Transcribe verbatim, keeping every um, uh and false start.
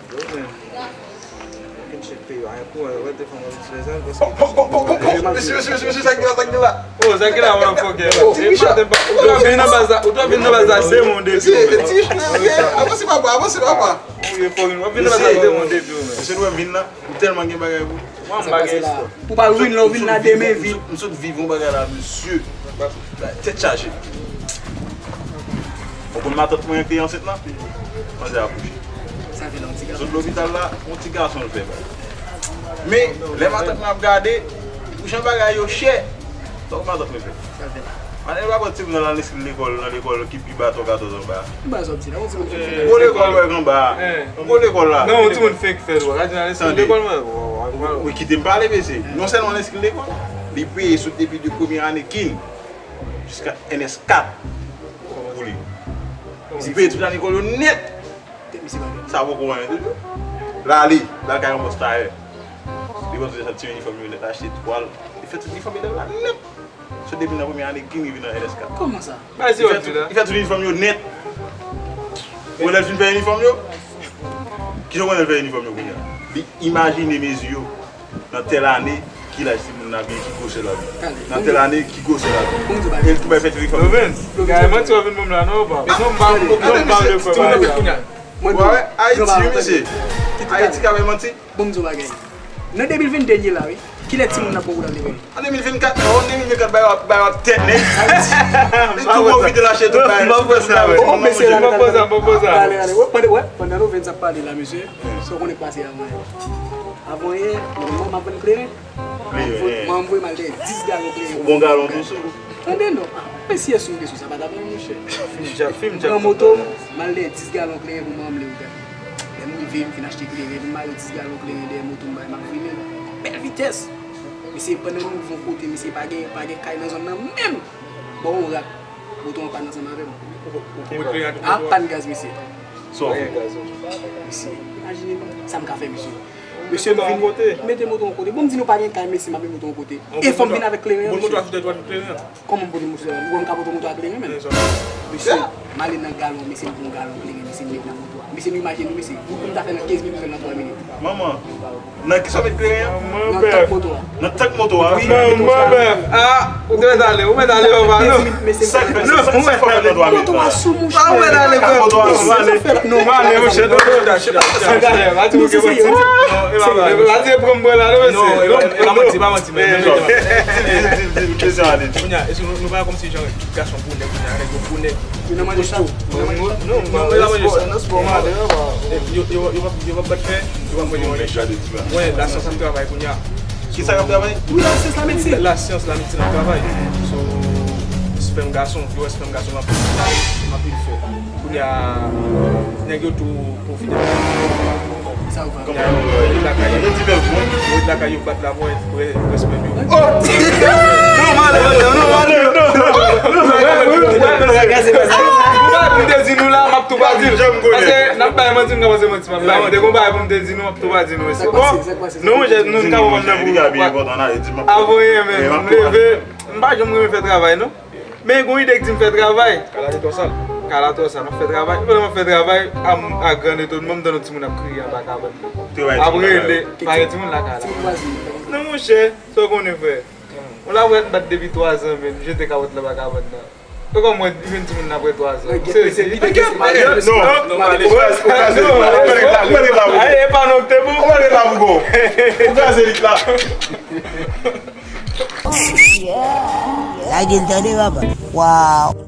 Yo, men. Fucking shit pay yo. Ay, pou wè, wè, te fè mwen ti lezal, paske... Bon, bon, bon, bon, bon, bon, mesye, mesye, mesye, mesye, sa ki la, sa ki la? Oh, sa ki la, motherfucker? Oh, ti Richard. Ou t ap vin nan baz la, ou t ap vin nan baz la, se moun depi. Mesye, ti, avanse, papa, avanse, papa. Ou ye fucking, w ap vin nan baz la, se moun depi, men. Mesye, nou wè vin la, ou tèlman gen bagay pou. Mwen, m pa gen istwa. Pou pa win, lè w vin la demen, vin. M sot viv yon bagay la, mesye. Tèt chaje. Ou konn matant mwen te ansent lan? Manzè akouche. Sa fè la, yon ti gason. Sot lopital la, yon ti gason l fè bay. Men, lè matant mwen ap gade, pou jan bagay yo chè, sa w matant mwen fè? Sa fè la. Ann, e pa pran timoun nan, nan leskil lekòl, nan lekòl ki pi ba twò katòz anba. Ki ba sòti la, yon timoun fè. Gwo lekòl wè anba. Gwo lekòl la. Non, yon timoun fenk fèt, w a di nan leskil lekòl, mwen. Ou kite m pale, mesye. Non sèlman leskil lekòl, li peye sot depi de premye ane kin jiska N S kat pou li. Li peye tout ane lekòl yo nèt. Sa poko anyen toujou. L ale, l al kay yon bòs tayè. Li pran tout ti inifòm yo nèt, achte twal. Li fè tout inifòm elèv la nèt. Sot depi nan premye ane kin rive nan N S kat. Kòman sa? Li fè tout, li fè tout inifòm yo nèt. Ou wè lè l fin fè inifòm yo? Kijan ou konnen l fè inifòm yo kounye a? Li imajine mezi yo. Nan tèl ane, ki laj timoun nan gen, ki gwosè l ap gen. Nan tèl ane, ki gwosè l ap gen. E l tou bay fè telefòn. Loven, gade manti w ap vin ban m la non, pa. Non, m pa, non, m pa vle fè bagay sa. Mwen, Ayiti, wi, mesye. Ayiti ka bay manti. Bon, m di w bagay. Nan de mil vennde n ye la, wi. Kilè timoun nan poko al lekòl? An de mil vennkat, non, de mil vennkat, bay w ap, bay w ap tèt nèg. Li tou pwofite l achte tout bagay. M pa fè sa, wi. M pa fè sa, m pa fè sa. Ale, ale. Wè, pandan, wè, pandan Loven ap pale la, mesye, sa w konnen k pase avan yè. Avan yè, mwen, m ap vann kleren. Kleren. Mwen, m voye m al dèyè dis galon kleren. Ou bon galon tou sou ou? Tande non. Mesye, si w te sou sa, pa t ap bon, monchè. Fim djab, fim djab. Pran moto m, m al dèyè dis galon kleren pou m ranble, ou gade. Lè m rive, m fin achte kleren, m mare dis galon kleren dèyè moto m, bay, m ap vini. Bèl vitès. Mesye, pandan nou rive yon kote, mesye, pa gen, pa gen kay nan zòn nan menm. Bon, yon rak. Moto an pann ansanm avè m. Ou, ou, ou kleren ak moto a? A, pann gaz, mesye. Sa w fè? Mesye, imajine sa m ka fè, mesye. Mesye, m vin mete moto yon kote. Bon, m di nou pa gen kay, mesye, m ap mete moto yon kote. E fò m vin avèk kleren an, mesye. Kòman m pote moto a? Ou wè m ka pote moto a kleren, men. Mesye, m ale nan galon, mesye, m pran yon galon kleren, mesye, m met nan moto a. Mesye, nou imajine nou, mesye. Wout pou m ta fè nan kenz minit, m fè l nan twa minit. Manman, nan kisa w met kleren an? Nan tank moto a. Nan tank moto a? Wi. Manman bèf. Ah, ou te mèt ale, ou mèt ale, papa, non. Sa k fè, sa k fè w fè nan twa minit la? Moto a sou, monchè. Ah, ou mèt ale, frè. Moto a sou, ale. Non, m ale, monchè, non, non, non. Pa di bouke manti. Non, e pa bagay. Pa di pran m pran la, non, mesye. Non, e pa, e pa manti, e pa manti, men, men, men. Di l, di l, di l, di l, di l, di l, di l, di l. Kounye a, èske nou, nou pa kòmsi jan ti gason gwo nèg, kounye a, nèg yo gwo nèg. Yo nan manje sa. Non, non, non, pa manje sa. Nan spò, malè, yo, yo, yo, yo pa, yo pa bat fè, yo pa manje manje. Mwen, lasyans ap travay kounye a. Kisa k ap travay? Wi, lasyans, lamedsin. Lasyans, lamedsin ap travay. So, spèm gason, yo wè spèm gason, m ap, m ap fè. Kounye a, nèg yo tou pwofite. Sa ou fè? Yo ret lakay yo. Yo ret lakay yo, bat la mwen, respè yo. Oh! Non, m ale, non, m ale, non. Ou pa pou m te di nou la, m ap tou pa di l. Paske n ap bay manti, m ka panse manti m ap bay. Te gon bagay pou m te di nou, m ap tou pa di nou, mesye. Bon, non, monchè, nou, nou ka konprann nan pou. Avan yè, men, m leve, m pa janm renmen fè travay, non. Men gon ide k di m fè travay. Kala te twò sal. Kala twò sal, m ap fè travay. Pandan m ap fè travay, a, a gran etonman, m tande yon timoun ap kriye anba kabann nan. M ap rele, pa gen timoun lakay la. Non, monchè, sa w konnen, frè. Yon lapwèt bat depi twa zan, men, m jete kapòt la anba kabann nan. Ou konprann, mwen, li vin timoun nan apre twa zan. Serye. Non, non, ale, ou kraze lit la, ou kraze lit la pou gwo. Ou kraze lit la. Lage l tande, papa. Waw.